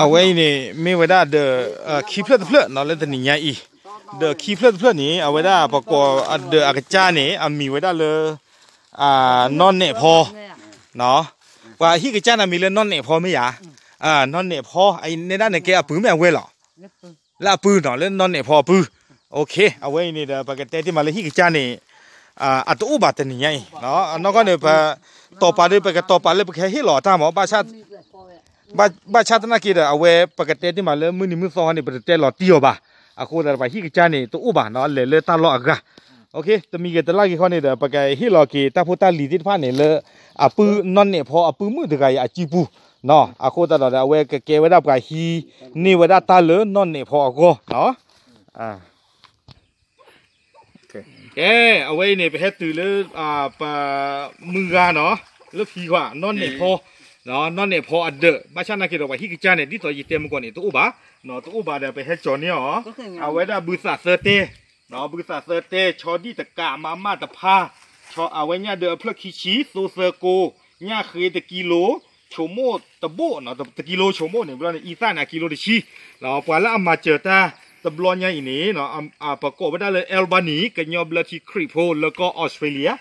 အဝဲအံၤန့ၣ် မ့ၢ်ဝဲဒၣ်ဒီး ခံဖျၢၣ်တဖျၢၣ်နီၤ လၢတနံၤညါအံၤ, ဒီးခံဖျၢၣ်တဖျၢၣ်န့ၣ် အဝဲဒၣ်ပကိးဒီးအကစၢ်န့ၣ် အမံၤဝဲဒၣ်လၢ နီၢ်နဲၣ်ဖီ, ပှၤဟံၣ်ကစၢ်န့ၣ်မံၤလၢနီၢ်နဲၣ်ဖီမ့ၢ်ဧါ, နီၢ်နဲၣ်ဖီ အနဲဒၣ်န့ၣ်ကဲအပုၢ်မ့ၢ်အဝဲလီၤ, လၢအပုၢ်နီၤ လၢနီၢ်နဲၣ်ဖီအပုၢ်, အဝဲအံၤန့ၣ်ဒီး ပကတဲတ့ၢ်မးလၢဟံၣ်ကစၢ်န့ၣ် အတအိၣ်ဘၣ်တနံၤညါအံၤ, အနီၢ်ကီၢ်န့ၣ် ပတီၤပာ်ဒီး ပကတီၤပာ်လၢပကဟဲဟ့ၣ်လီၤအတၢ်မး ဘၣ်ဆၣ်သနာ်က့ဒီး အဝဲပကတဲတ့ၢ်မးလၢမုၢ်နံၤမုၢ်သီခီန့ၣ် ပတတဲလီၤတံၢ်အီၤဘၣ်, အဃိသတးဒီးပှၤဟံၣ်ကစၢ်န့ၣ် တအိၣ်ဘၣ်နီၤ အလဲၤလၢတၢ်လီၢ်အဂၤ, တမံၤဂ့ၤတလၢ်ဂ့ၤခီန့ၣ်ဒီး ပကဟ့ၣ်လီၤက့ၤတၢ်ဖိတၢ်လံၤသ့ၣ်တဖၣ်န့ၣ်လၢ အပုၢ်နီၢ်နဲၣ်ဖီအပုၢ်မုၣ်တဂၤအံၤအစုပူၤ, အဃိသတးဒီး အဝဲကကဲဝဲဒၣ်ပှၤဟံးန့ၢ်ဝဲဒၣ်တၢ်လၢနီၢ်နဲၣ်ဖီအဂီၢ် ကဲ, အဝဲအံၤန့ၣ် ပဟဲတုၤလၢ ပမုၢ်ဂၤနီၤ, လၢဖံခွါ နီၢ်နဲၣ်ဖီ, နီၢ်နဲၣ်ဖီအဒၢး, ဘၣ်ဆၣ်သနာ်က့ဒီး ပှၤဟံၣ်ကစၢ်န့ၣ် ဒ်သိးယတဲမုၢ်ကီၢ်န့ၣ် တအိၣ်ဘၣ်, တအိၣ်ဘၣ်ဒီး ပဟဲကၠီၤန့ၢ်အီၤ, အဝဲဒၣ်ဘုသးသၢတဲ, ဘုသးသၢတဲ, ဆီဒံၣ်တကး မမတဖါ, အဝဲညၣ်ဒၢအဖျၢၣ်ခံဆံ, သိသၢကိ, ညၣ်ဃ့တကံလိ, ဆိမိၣ်တဘိၣ်, တကံလိဆိမိၣ်န့ၣ် ဘျီန့ၣ် အံသၣ်န့ၣ် အကံလိတဆံ, ပှၤလၢအမၤစၢၤတၢ်တဘျီညါအံၤန့ၣ် ပကိးဝဲဒၣ်လၢ Albany ကညီဘျၢထံခရံာ်ဖိလၢကီၢ်အီစထြ့လယါ,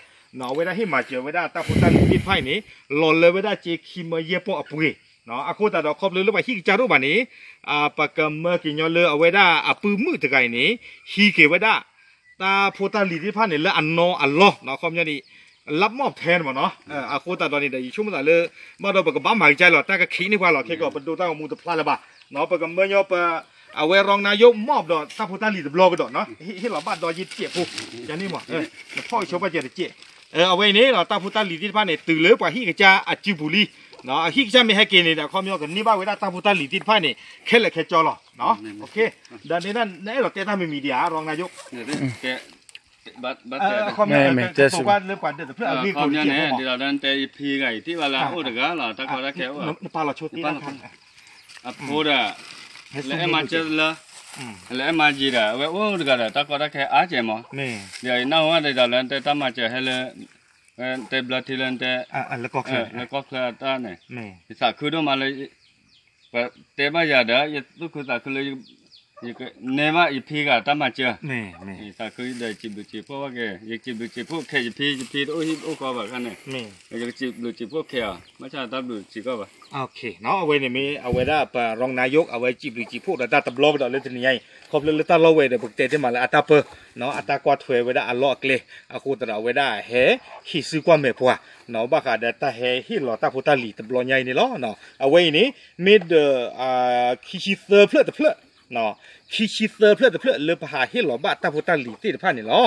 အဝဲဒၣ်ဟ့ၣ်မၤစၢၤဝဲဒၣ်တၢ်ဖိတၢ်လံၤသ့ၣ်တဖၣ်အံၤန့ၣ် လီၤလၢဝဲဒၣ်ကၠ့ခံမၢယဲၢ်ပီၢ်အပှ့ၤ, အဃိသတးဒီး ခီဖျိလၢပှၤဟံၣ်ကစၢ်တအိၣ်ဘၣ်န့ၣ် ပကမၢက့ၤညီလၢအဝဲဒၣ်အပုၢ်မုၣ်တဂၤအံၤန့ၣ် ဟံးက့ၤဝဲဒၣ် တၢ်ဖိတၢ်လံၤသ့ၣ်တဖၣ်န့ၣ် လၢအနီအလီၢ် ခီပညီန့ၣ် လၢမီၣ်ထဲန့ၣ်မ့ၢ်နီၤ, အဃိသတးဒီးန့ၣ်ဒီး ယဆိကမိၣ်သးလၢ ဘၣ်ဒီးပကဘၣ်မၤကစၢ်လီၤ တၢ်ကခံးန့ၢ်ပှၤလီၤ ခဲကီး ပဒိတၢ်ဂီၤမူတဖျါလၢၤဘၣ်, ပကမၢညီပ အဝဲ ရံနါယိး မီၣ်ဒီးတၢ်ဖိတၢ်လံၤတဘျီကဒီးနီၤ, ဟ့ၣ်လီၤဘၣ်ဒီးယတစဲးဖိ, န့ၣ်မ့ၢ် နဖီၣ်ဆိပာ်စၢၤတစဲး, အဝဲအံၤန့ၣ် တၢ်ဖိတၢ်လံၤသ့ၣ်တဖၣ်န့ၣ် တုၤလၢပှၤဟံၣ်ကစၢ်အစုပူၤလံ, အဟံၣ်ကစၢ်မ့ၢ်ဟဲက့ၤန့ၣ်ဒီး ခီပညီကန့ၢ်ဘၣ်ဝဲဒၣ်တၢ်ဖိတၢ်လံၤသ့ၣ်တဖၣ်န့ၣ် ခဲလၢာ်ခဲဆ့လီၤ, ဒီးန့ၣ် နအဲၣ်ဒိးတဲတၢ်မံၤမံၤဒံးဧါ ရံနါယိး အခီပညီန့ၣ် ဒ်သိးတဲယဖံဂၤအံၤ ထံၣ်ဘၣ်လၢအအိၣ်တဂၤလီၤ တၢ်ကီတၢ်ခဲအိၣ်, အဖိဒီး လၢအဲၣ်မၤစၢၤလၢ လၢအဲၣ်မၤယံၤဒီး အဝဲအိၣ်တဂၤဒီး တၢ်ကီတၢ်ခဲအိၣ်အါကဲမး, ဒီးယနၢ်ဟူဒ်သိးလၢနတဲတၢ်မၤစၢၤဟဲလၢ တဲဘျၢထံလၢနတဲ လၢကီၢ်ချၢအတၢ်န့ၣ်, ယသးခုဒိၣ်မးလၢ ပှၤတဲဘၣ်ယၤဒီး ယသူၣ်ခုသးခုလၢ ယကန့ၢ်ဘၣ်ယဖံဂၤတၢ်မၤစၢၤ, ယသးခုဒီးယစံးဘျုးစံးဖှိၣ်ဘၣ်က့ၤ ယစံးဘျုးစံးဖှိၣ်ခဲ ယဖံ ယဖံတအိၣ်ဟံၣ်အိၣ်ဃီဘၣ်ခါန့ၣ်, ယကစံးဘျုးစံးဖှိၣ်ခဲအီၤ ဘၣ်ဆၣ်တၢ်ဘျုးစံးကီးဘၣ်. အဝဲန့ၣ်မ့ၢ်အဝဲဒၣ်ပ ရံနါယိး အဝဲစံးဘျုးစံးဖှိၣ်ဒီးတၢ်တဘျီကဒီးလၢတနံၤညါအံၤ ခီဖျိလၢတၢ်လီၢ်ဝဲဒီး ပကတဲတ့ၢ်မးလၢအတၢ်ပၢ အတၢ်ကွၢ်ထွဲဝဲဒၣ်အလီၢ်အကျဲ အဃိသတးဒီးအဝဲဒၣ်ဟဲဟံးစုကွၢ်မဲာ်ပှၤ ဘၣ်ဃးဒီးတၢ်ဟဲဟ့ၣ်လီၤတၢ်ဖိတၢ်လံၤတဘျီညါအံၤန့ၣ်လီၤ. အဝဲအံၤန့ၣ် မ့ၢ်ဒီး ခံဆံသၢဖျၢၣ်တဖျၢၣ် ခံဆံသၢဖျၢၣ်တဖျၢၣ်လၢပဟးဟ့ၣ်လီၤဘၣ်တၢ်ဖိတၢ်လံၤသ့ၣ်တဖၣ်န့ၣ်လီၤ.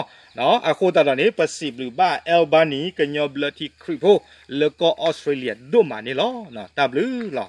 အဃိသတးဒီးန့ၣ် ပစံးဘျုးဘၣ် Albany ကညီဘျၢထံခရံာ်ဖိ လၢကီၢ်အီစထြ့လယါဒိၣ်မးန့ၣ်လီၤ. တၢ်ဘျုးလီၤ.